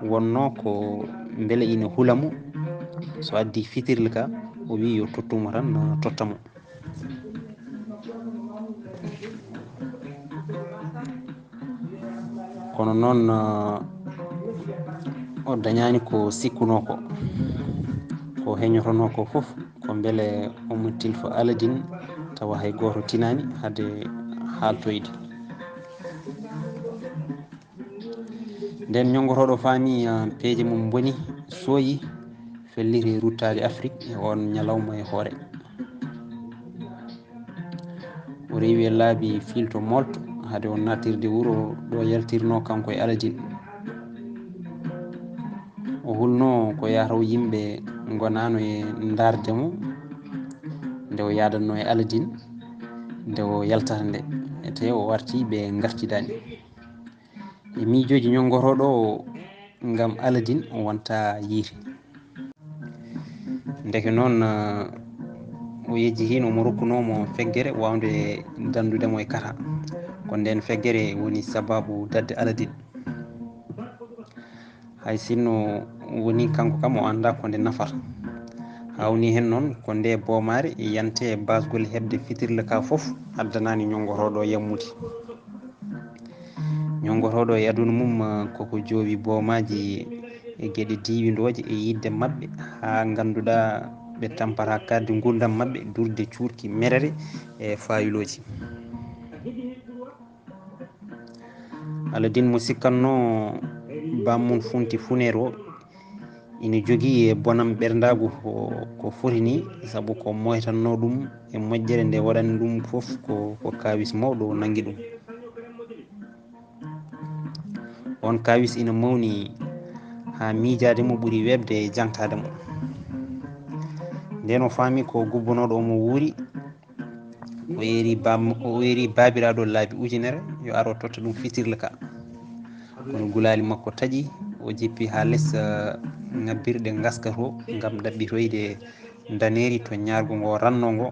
wonnoo ko mbele ina hula mo. So addii fitirla ka, o wii yo tottu mo tan, eh, totta mo. Kono noon, eh, o dañaani ko sikkunoo ko. Ko heñotonoo ko fof, ko mbele omo tilfa Aladin, tawa hay gooto tinaani hade haaltoyde. Nden ñonngotooɗo faami, eh, peeje mum mboni, sooyi, felliti ruttaade Afrik e oon ñalawma e hoore. O rewi e laabi fiilto moolto hade o naatirde wuro ɗo yaltirnoo kanko e Aladin. O hulnoo ko yahata o yimɓe ngonaano e ndaarde mo nde o yaadannoo e Aladin, nde o yaltata nde, e tee o arti ɓe ngartidaani. E miijooji ñonngotooɗo o ngam Aladin o wonta yiite. Ndeke noon, eh, o yejjiti hino omo rokkunoo mo feggere waawnde danndude mo e kata. Ko ndeen feggere woni sabaabu dadde Aladin. Hay sinno woni kanko kam o anndaa ko nde nafata. Haa woni heen noon ko nde boomaare yante e baasgol heɓde fitirla ka fof addanaani ñonngotooɗo yammude. Ñonngotooɗo e aduna mum, eh, koko joowi boomaaji e geɗe diiwindooje e yiɗde maɓɓe, haa ngannduɗaa ɓe tampata kaɗdi nguurndam maɓɓe, durde cuurki merere e faayulooji. Aladin mo sikkannoo baammum funti funeer o, ina jogii e bonam ɓerndaagu ko, ko foti ni, sabu ko moytannoo ɗum e moƴƴere nde waɗani ɗum fof ko, ko kaawis mawɗo nanngi ɗum. Oon kaawis ina mawni haa miijaade mo ɓuri weeɓde e jaŋtaade mo. Nden o faami ko gubbanooɗo omo wuuri. O eeri bam-, o eeri baabiraaɗo laabi ujunere yo ar o totta ɗum fitirle ka. Kono gulaali makko taƴi, o jippi haa les, eh, ŋabbirɗe ngaska to ngam ɗaɓɓitoyde ndaneeri to ñaargo ngo ranno ngo.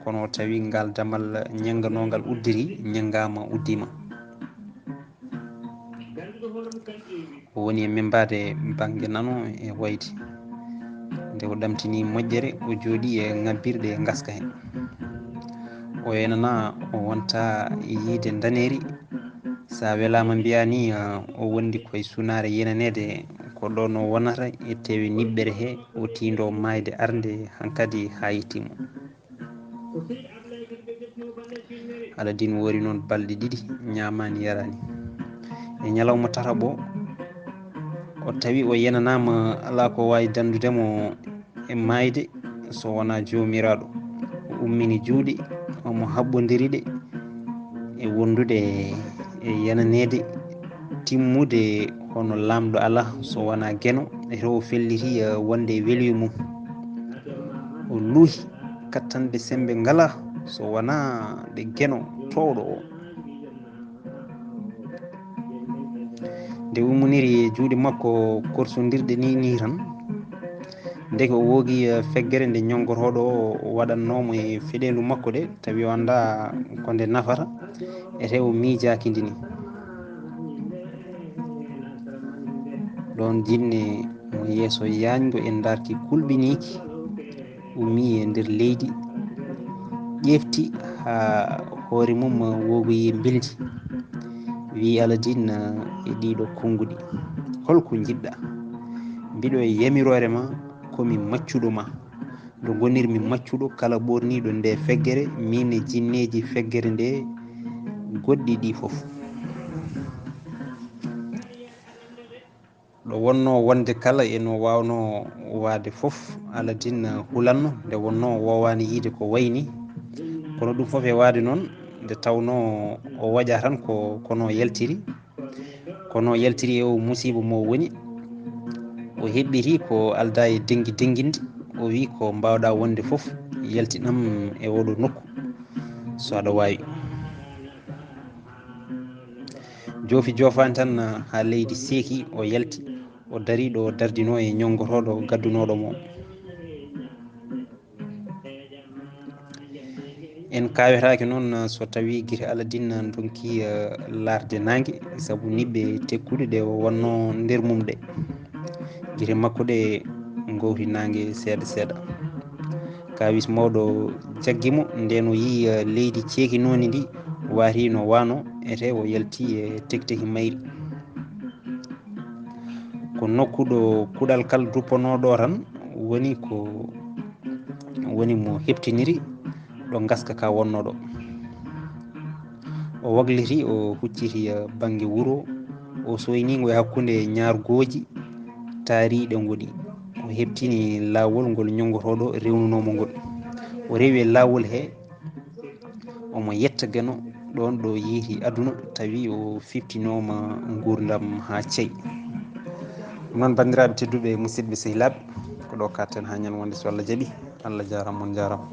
Kono o tawi ngal damal ñennganoongal uddiri, ñenngaama, uddiima. O woni e membaade bannge nano e wayde. Nde o ɗamtini moƴƴere, o jooɗi e ŋabbirɗe ngaska he. O yenana, o wonta e yiide ndaneeri. So a welaama mbiyaa ni, ah, o wondi koye sunaare yenaneede, ko ɗoon o wonata e tewe niɓɓere he, o tiindoo maayde arnde hankadi haa yettii mo. Aladiin woori noon balɗe ɗiɗi, ñaamaani yaraani. E ñalawma tataɓo, o tawi o yenanaama alaa ko waawi danndude mo e maayde so wonaa Joomiraaɗo. O ummini juuɗe, omo haɓɓondiri ɗe e wondude e yenaneede, timmude hono laamɗo alaa so wonaa Geno, e to o felliti, eh, wonde e weliyo mum. O luuhi, kattanɗe semmbe ngalaa so wonaa ɗe Geno toowɗo o. Nde ummoniri e juuɗe makko korsondirɗe ni, ni tan, ndeke o woogi, eh, feggere nde ñonngotooɗo o waɗannoo mo e feɗeelu makko ɗe, tawi o anndaa ko nde nafata, e te o miijaaki ndi ni. Ɗoon jinne mo yeeso yaañgo e darki kulɓiniiki ummii e nder leydi, ƴefti haa hoore mum woogoyi e mbildi. Wi'i Aladiin e ɗiɗo konnguɗi, "Hol ko njiɗɗaa?" "Mbiɗo e yamiroore ma, ko mi maccuɗo ma. Nde ngonirmi maccuɗo kala ɓoorniiɗo nde feggere, miin e jinneeji feggere nde goɗɗi ɗi fof." Ɗo wonnoo wonde kala e no waawnoo waade fof, Aladiin hulanno, nde wonnoo woowaani yiide ko wayi nii. Kono ɗum fof e waade noon, nde tawnoo o waƴa tan ko, kono yaltiri. Kono yaltiri e o musiiba mo woni, o heɓɓiti ko aldaa e dengi dengindi, o wi ko mbaawɗaa wonde fof, yaltinam e oɗo nokku, so aɗa waawi. Joofi joofaani tan haa leydi seeki, o yalti, o darii ɗo dardinoo e ñonngotooɗo gaddunooɗo mo. En kaawetaake noon so tawii gite Aladiin ndonki, eh, laarde naange, sabu niɓɓe tekkuɗe ɗe o wonnoo nder mum ɗe. Gite makko ɗe ngowti naange seeɗa seeɗa. Kaawis mawɗo jaggi mo, ndeen o yii, eh, leydi ceekinooni ndi, waatii no waano, ete o yalti e tekteki mayri. Ko nokku ɗo kuɗal kal duppanoo ɗo tan woni ko woni mo heɓtiniri ɗo ngaska ka wonnoo ɗo. O wakliti, o hucciti, eh, bannge wuro, o soyni ngo e hakkunde ñaargooji taariiɗe ngoɗi. O heɓtini laawol ngol ñonngotooɗo rewnunoo mo ngol. O rewi e laawol he, omo yetta Geno ɗoon ɗo yehi aduna, tawi o fiftinooma nguurndam haa cey. Ɗum noon, banndiraaɓe tedduɓe, musidɓe sehilaaɓe, ko ɗo katten haa ñande wonde, so Allah jaɓi. Allah jaaraama, on njaaraama.